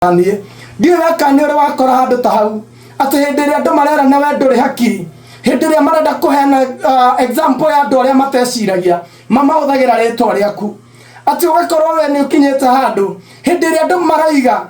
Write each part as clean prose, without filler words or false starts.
Niĩ ndiũĩ we kana nĩ ũrĩ wakora handũ ta hau, atĩ hĩndĩ ĩrĩa andũ marerana we ndũrĩ hakiri, hĩndĩ ĩrĩa marenda kũheana example ya andũ arĩa mateciragia, mamahũthagĩra rĩtwa rĩaku. Atĩ ũgakorwo we nĩ ũkinyĩte handũ hĩndĩ ĩrĩa andũ maroiga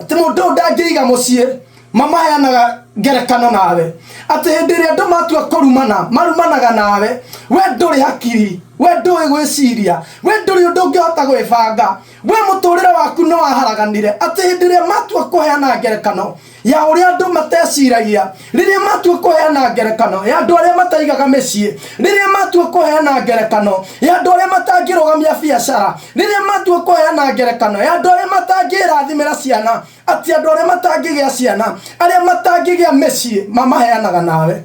atĩ mũndũ ũyũ ndangĩiga mũciĩ, mamaheanaga ngerekano nawe. Atĩ hĩndĩ ĩrĩa andũ matua kũrumana, marumanaga nawe, we ndũrĩ hakiri, we ndũĩ gwĩciria, we ndũrĩ ũndũ ũngĩhota gwĩbanga, We mũtũrĩre waku nĩ waharaganire, atĩ hĩndĩ ĩrĩa matua kũheana ngerekano ya ũrĩa andũ mateciragia, rĩrĩa matua kũheana ngerekano ya andũ arĩa mataigaga mĩciĩ, rĩrĩa matua kũheana ngerekano ya andũ arĩa matangĩrũgamia biacara, rĩrĩa matua kũheana ngerekano ya andũ arĩa matangĩrathimĩra ciana, atĩ andũ arĩa matangĩgĩa ciana, arĩa matangĩgĩa mĩciĩ, mamaheanaga nawe.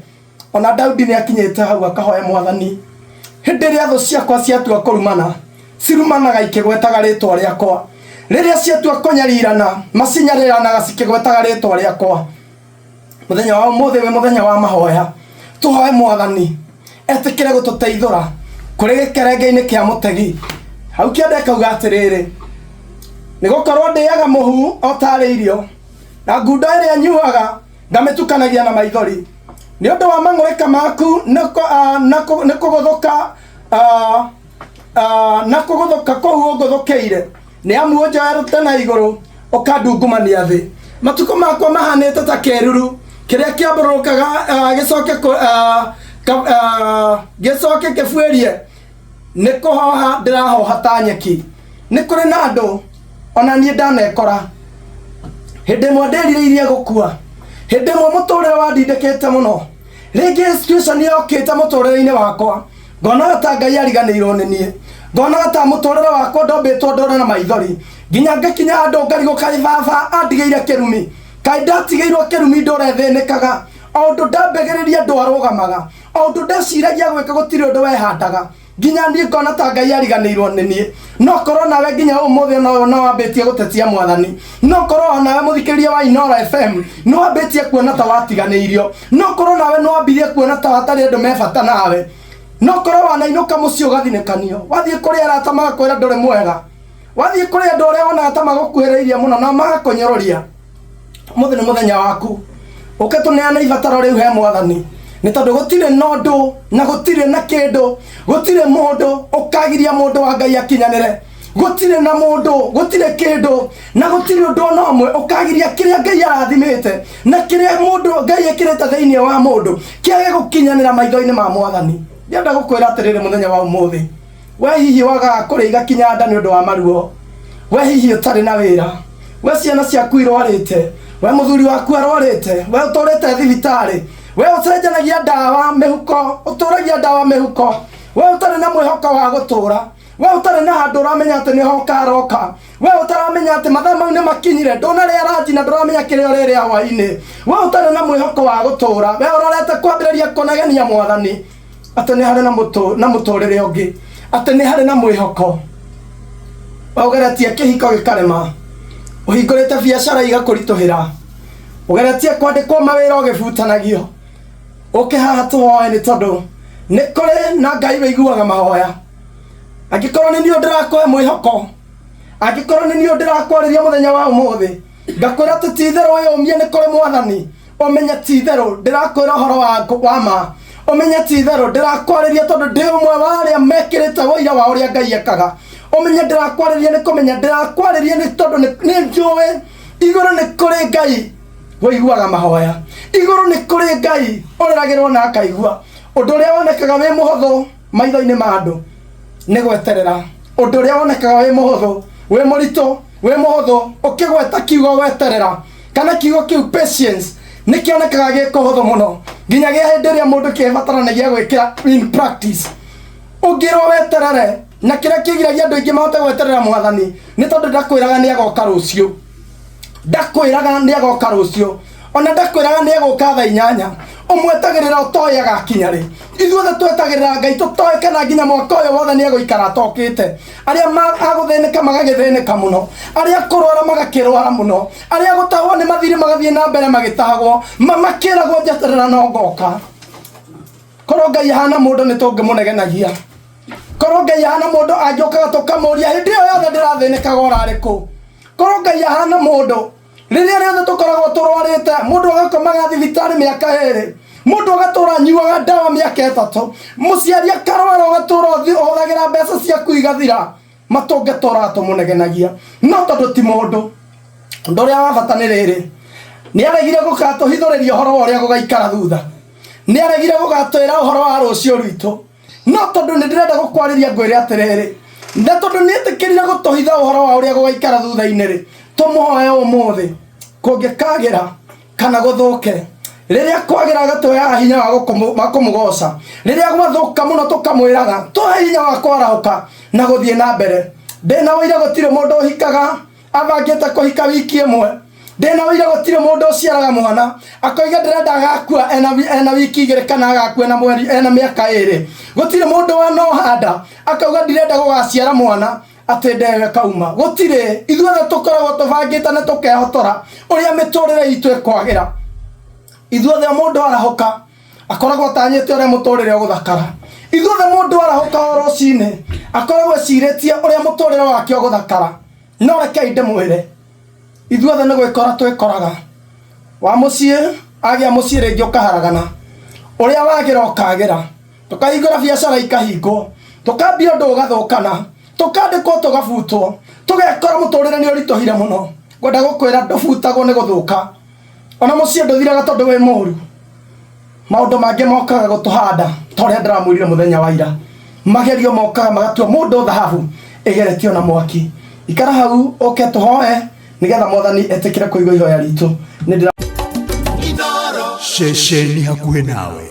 Ona Daudi nĩ akinyĩte hau akahoya Mwathani, hĩndĩ ĩrĩa thũ ciakwa ciatua kũrumana, cirumanaga ikĩgwetaga rĩtwa rĩakwa. Rĩrĩa ciatua kũnyarirana, macinyariranaga cikĩgwetaga rĩtwa rĩakwa. Mũthenya wa ũmũthĩ wĩ mũthenya wa mahoya, tũhoe Mwathani etĩkĩre gũtũteithũra kũrĩ gĩkerenge-inĩ kĩa mũtegi. Hau kĩanda ĩkauga atĩrĩrĩ, nĩ gũkorwo ndĩaga mũhu o tarĩ irio, na ngundo ĩrĩa nyuaga ngamĩtukanagia na maithori. Nĩ ũndũ wa mang'ũrĩka maku nĩ kũgũthũka, na kũgũthũka kũu ũngũthũkĩire, nĩ amu ũnjoete na igũrũ ũkandungumania thĩ. Matukũ makwa mahanĩte ta kĩĩruru kĩrĩa kĩambũrũrũkaga, gĩcoke kĩbuĩrie, nĩ kũhoha ndĩrahoha ta nyeki. Nĩ kũrĩ na andũ ona niĩ ndanekora hĩndĩ ĩmwe ndĩrirĩirie gũkua, hĩndĩ ĩmwe mũtũrĩre wandindĩkĩte mũno, rĩngĩ situation yokĩte mũtũrĩre-inĩ wakwa ngonaga ta Ngai ariganĩirwo nĩ niĩ, ngonaga ta mũtũrĩre wakwa ndombĩtwo ndũre na maithori, nginya ngakinya handũ ngarigwo kaĩ baba andigĩire kĩrumi, kaĩ ndatigĩirwo kĩrumi ndũre thĩnĩkaga. O ũndũ ndambĩgĩrĩria ndwarũgamaga, o ũndũ ndeciragia gwĩka gũtirĩ ũndũ wehandaga, nginya niĩ ngona ta Ngai ariganĩirwo nĩ niĩ. No korwo nawe nginya ũmũthĩ no no wambĩtie gũtetia Mwathani, no korwo onawe mũthikĩrĩria wa Inoro FM nĩ wambĩtie kuona ta watiganĩirio, no korwo nawe nĩ wambirie kuona ta hatarĩ andũ me bata nawe, no korwo wanainũka mũciĩ ũgathinĩkanio, wathiĩ kũrĩ arata magakwĩra ndũrĩ mwega, wathiĩ kũrĩ andũ arĩa wonaga ta magũkuhĩrĩirie mũno nao magakũnyũrũria. Ũmũthĩ nĩ mũthenya waku, ũke tũneane ibataro rĩu he Mwathani, nĩ tondũ gũtirĩ na ũndũ na gũtirĩ na kĩndũ, gũtirĩ mũndũ ũkagiria mũndũ wa Ngai akinyanĩre. Gũtirĩ na mũndũ, gũtirĩ kĩndũ na gũtirĩ ũndũ ona ũmwe ũkagiria kĩrĩa Ngai arathimĩte na kĩrĩa mũndũ Ngai ekĩrĩte thĩinĩ wa mũndũ kĩage gũkinyanĩra maitho-inĩ ma Mwathani. Ndĩrenda gũkwĩra atĩrĩrĩ mũthenya wa ũmũthĩ, we hihi wagaga kũrĩa igakinya nda nĩ ũndũ wa maruo, we hihi ũtarĩ na wĩra, we ciana ciaku irwarĩte, we mũthuri waku arwarĩte, we ũtũrĩte thibitarĩ, we ũcenjanagia ndawa mĩhuko, ũtũragia ndawa mĩhuko, we ũtarĩ na mwĩhoko wa gũtũra, we ũtarĩ na handũ ũramenya atĩ nĩho ũkaroka, we ũtaramenya atĩ mathaa mau nĩ makinyire, ndũnarĩa ranji na ndũramenya kĩrĩa ũrĩrĩa hwainĩ, we ũtarĩ na mwĩhoko wa gũtũra, we ũrorete kwambĩrĩria kũnegenia Mwathani atĩ nĩ harĩ na mũtũrĩre ũngĩ, atĩ nĩ harĩ na mwĩhoko. Ũgeretie kĩhiko gĩkarema, ũhingũrĩte biacara igakũritũhĩra, ũgeretie kwandĩkwo mawĩra ũgĩbutanagio, ũke haha tũhoe nĩ tondũ nĩ kũrĩ na Ngai wĩiguaga mahoya. Angĩkorwo nĩ niĩ ndĩrakũhe mwĩhoko, angĩkorwo nĩ niĩ ndĩrakwarĩria mũthenya wa ũmũthĩ, ngakwĩra atĩ ti itherũ wĩyũmie nĩ kũrĩ Mwathani, ũmenye ti itherũ ndĩrakwĩra ũhoro wa ma, ũmenye ti itherũ ndĩrakwarĩria tondũ ndĩ ũmwe wa arĩa mekĩrĩte ũira wa ũrĩa Ngai ekaga. Ũmenye ndĩrakwarĩria nĩ kũmenya ndĩrakwarĩria nĩ tondũ nĩ njũĩ igũrũ nĩ kũrĩ Ngai ũiguaga mahoya, igũrũ nĩ kũrĩ Ngai ũrĩragĩrwo na akaigua. Ũndũ ũrĩa wonekaga wĩ mũhũthũ maitho-inĩ ma andũ nĩ gweterera, ũndũ ũrĩa wonekaga wĩ mũhũthũ, wĩ mũritũ, wĩ mũhũthũ ũkĩgweta kiugo gweterera kana kiugo kĩu patience nĩ kĩonekaga gĩ kũhũthũ mũno nginya gĩa hĩndĩ ĩrĩa mũndũ kĩbataranagia gwĩkĩra in practice. Ũngĩrwo weterere, na kĩrĩa kĩgiragia andũ aingĩ mahote gweterera Mwathani nĩ tondũ ndakwĩraga nĩ agoka rũciũ, ndakwĩraga nĩ agoka rũciũ, ona ndakwĩraga nĩ egũka thaa 8, ũmwetagĩrĩra ũtoĩ agakinya rĩ. Ithuothe twetagĩrĩra Ngai tũtoĩ kana nginya mwaka ũyũ wothe nĩ egũikara atokĩte. Arĩa agũthĩnĩka magagĩthĩnĩka mũno, arĩa kũrwara magakĩrwara mũno, arĩa gũtahwo nĩ mathirĩ magathiĩ na mbere magĩtahagwo, makĩragwo njeterera no ngoka. Korwo Ngai ahana mũndũ nĩ tũngĩmũnegenagia, korwo Ngai ahana mũndũ angĩũkaga tũkamũria hĩndĩ ĩyo yothe ndĩrathĩnĩkaga ũrarĩ kũ. Korwo Ngai ahana mũndũ, rĩrĩa rĩothe tũkoragwo tũrwarĩte, mũndũ agakomaga thibitarĩ mĩaka ĩrĩ, mũndũ agatũra anyuaga ndawa mĩaka ĩtatũ, mũciari akarwara ũgatũra ũhũthagĩra mbeca ciaku igathira, matũngĩtũraga tũmũnegenagia. No tondũ ti mũndũ, ũndũ ũrĩa wa bata nĩ rĩrĩ, nĩ aregire gũgatũhithũrĩria ũhoro wa ũrĩa gũgaikara thutha, nĩ aregire gũgatwĩra ũhoro wa rũciũ rwitũ. No tondũ nĩ ndĩrenda gũkwarĩria ngwĩre atĩrĩrĩ, na tondũ nĩ etĩkĩrire gũtũhitha ũhoro wa ũrĩa gũgaikara thutha-inĩ rĩ, tũmũhoe ũmũthĩ kũngĩkagĩra kana gũthũke. Rĩrĩa kwagĩra agatũheaga hinya wa kũmũgoca, rĩrĩa gwathũka mũno tũkamwĩraga tũhe hinya wa kwarahũka na gũthiĩ na mbere. Ndĩna ũira gũtirĩ mũndũ ũhikaga abangĩte kũhika wiki ĩmwe. Ndĩna ũira gũtirĩ mũndũ ũciaraga mwana akoiga ndĩrenda agakua ena wiki igĩrĩ kana agakua ena mweri ena mĩaka ĩrĩ. Gũtirĩ mũndũ wanohanda akauga ndirenda gũgaciara mwana atĩ ndewe kauma. Gũtirĩ. Ithuothe tũkoragwo tũbangĩte na tũkehotora ũrĩa mĩtũrĩre itũ ĩkwagĩra. Ithuothe o mũndũ arahũka akoragwo atanyĩte ũrĩa mũtũrĩre ũgũthakara. Ithuothe mũndũ arahũka o rũcinĩ akoragwo ecirĩtie ũrĩa mũtũrĩre wake ũgũthakara. No rekei ndĩmwĩre, ithuothe nĩ gwĩkora twĩkoraga. Wa mũciĩ agĩa mũciĩ rĩngĩ ũkaharagana, ũrĩa wagĩra ũkagĩra, tũkahingũra biacara ikahingwo, tũkambia ũndũ ũgathũkana, tũkandĩkwo tũgabutwo, tũgekora mũtũrĩre nĩ ũritũhire mũno. Ngwenda gũkwĩra ndũbutagwo nĩ gũthũka, ona mũciĩ ndũthiraga tondũ wĩ mũru. Maũndũ mangĩ mokaga gũtũhanda ta ũrĩa ndĩramwĩrire mũthenya wa ira. Magerio mokaga magatua mũndũ thahabu ĩgeretio na mwaki. Ikara hau ũke tũhoe nĩgetha Mwathani etĩkĩre kũigua ihoya ritũ. Nĩ ndĩra Ceceni hakuhĩ nawe.